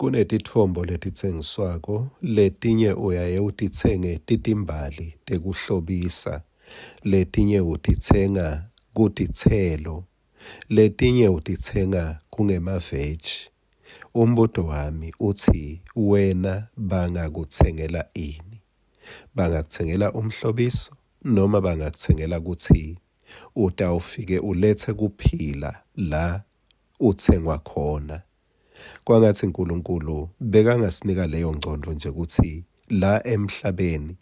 Kunetitfombo letitsengiswako, letinye uyaye utitsenge titimbali tekuhlobisa, letinye utitsenga kutitselo, letinye utitsenga kungemaveji. Umbuto wami utsi wena bangakutsengela ini? Bangakutsengela umhlobiso noma bangakutsengela kutsi utawufike uletse kuphila la utsengwa khona? Kwangatsi Nkulunkulu bekangasinika leyo ngcondvo nje kutsi la emhlabeni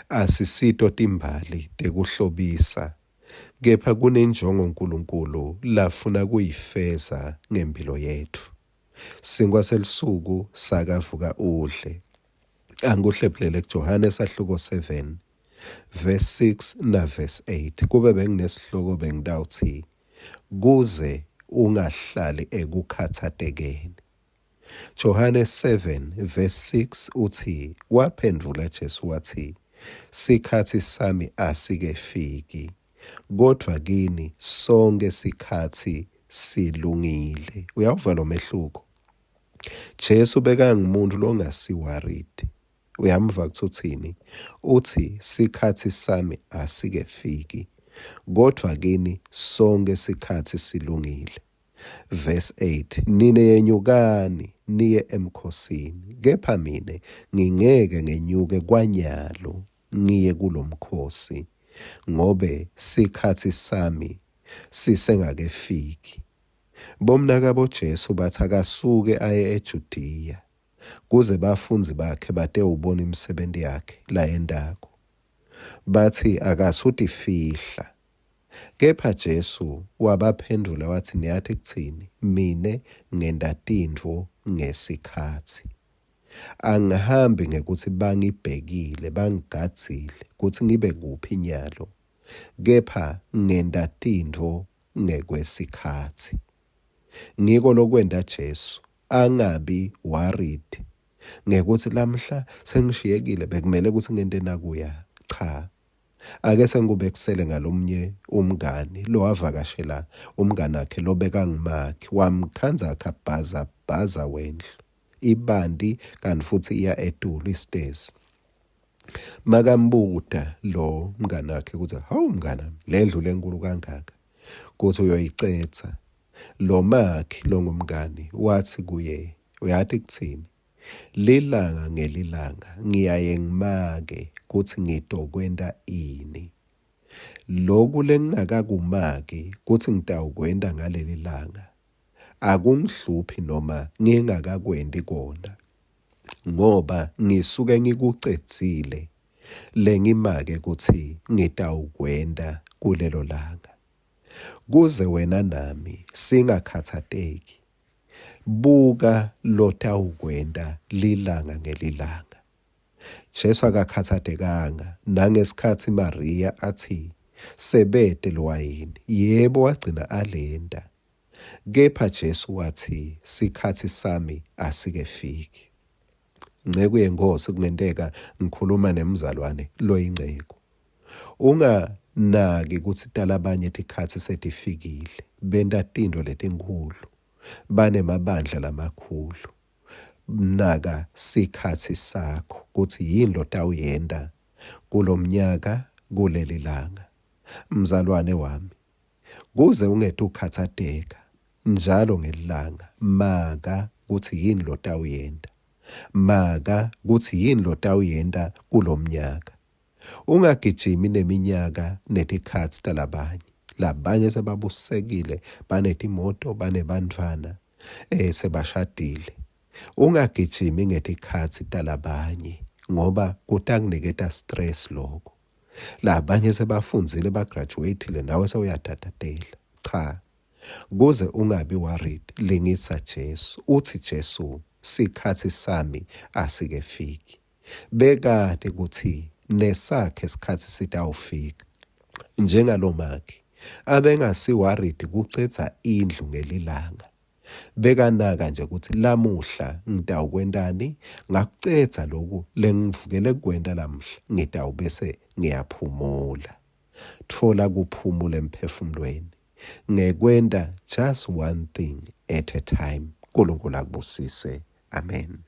asisito timbali tekuhlobisa kepha kunenjongo Nkulunkulu lafuna kuyifeza ngemphilo yetfu. Sinkwa selusuku sakavuka udle. Angikuhlephulele kuJohane sahluko 7 verse 6 na verse 8. Kube benginesihloko bengitawutsi kuze ungahlali ekukhatsatekeni. Johane 7 verse 6 utsi waphendvula Jesu watsi sikhatsi sami asikefiki kodvwa kini sonkhe sikhatsi silungile. Uyawuva lo mehluko? Jesu bekangumuntu longasiworried. Uyamva kutsi utsini? Utsi sikhatsi sami asikefiki, kodvwa kini sonkhe sikhatsi silungile. Verse 8 Nine yenyukani niye emkhosini, kepha mine ngingeke ngenyuke kwanyalo ngiye kulomkhosi, ngobe sikhatsi sami sisengakefiki. Bomnakabo Jesu batsi akasuke aye eJudiya kuze bafundzi bakhe batewubona imisebenti yakhe layentako. Batsi akasutifihla. Kepha Jesu wabaphendvula watsi, Niyati kutsini? Mine ngenta tintfo ngesikhatsi. Angihambi ngekutsi bangibhekile, bangigadzile kutsi ngibe kuphi nyalo, kepha ngenta tintfo ngekwesikhatsi. Ngiko lokwenta Jesu angabi worried ngekutsi lamhla sengishiyekile bekumele kutsi ngente nakuya. Cha. Ake sengikubekisele ngalomnye umngani lowavakashela umngani wakhe lobekangumakhi wamkhandza akhabhaza bhaza wendlu ibanti kanti futsi iya etulu isitezi. Makambuta lo mngani wakhe kutsi hawu mngani le ndlu lenkulu kangaka kutsi uyoyicedza. Lo makhi longumngani watsi kuye uyati kutsini Lilanga ngelilanga ngiyaye ngimake kutsi ngitokwenta ini. Loku lengingakakumaki kutsi ngitawukwenta ngalelilanga akungihluphi noma ngingakakwenti kona ngoba ngisuke ngikucedzile lengimake kutsi ngitawukwenta kulelo langa. Kuze wena nami singakhatsateki, Buka lotawukwenta lilanga ngelilanga. Jesu akakhatsatekanga nangesikhatsi Mariya atsi sebete liwayini. Yebo wagcina alenta. Kepha Jesu watsi sikhatsi sami asikefiki. Nceku yeNkhosi kungenteka ngikhuluma nemzalwane loyinceku. Unganaki kutsi talabanye tikhatsi setifikile, benta tintfo letinkhulu, banemabandla lamakhulu. Naka sikhatsi sakho kutsi yini lotawuyenta kulomnyaka kulelilanga. Mzalwane wami, kuze ungetukhatsateka njalo ngelilanga, maka kutsi yini lotawuyenta. Maka kutsi yini lotawuyenta kulomnyaka. Ungagijimi neminyaka netikhatsi talabanye. Labanye sebabusekile, banetimoto, banebantfwana, eh sebashadile. Ungagijimi ngetikhatsi talabanye ngoba kutakuniketa stress lokho. Labanye sebafundzile bagraduate-ile nawe sewuyatatatela. Cha. Kuze ungabi worried, lingisa Jesu. Utsi Jesu, sikhatsi sami asikefiki. Bekati kutsi nesakhe sikhatsi sitawufika. Njengalomakhi, abengasi worried kucedza indlu ngelilanga. Bekanaka nje kutsi lamuhla ngitawukwentani, ngakucedza loku lengivukele kukwenta lamuhla, ngitawubese ngiyaphumula. Tfola kuphumula emphefumulweni ngekwenta just one thing at a time. Nkulunkulu akubusise. Amen.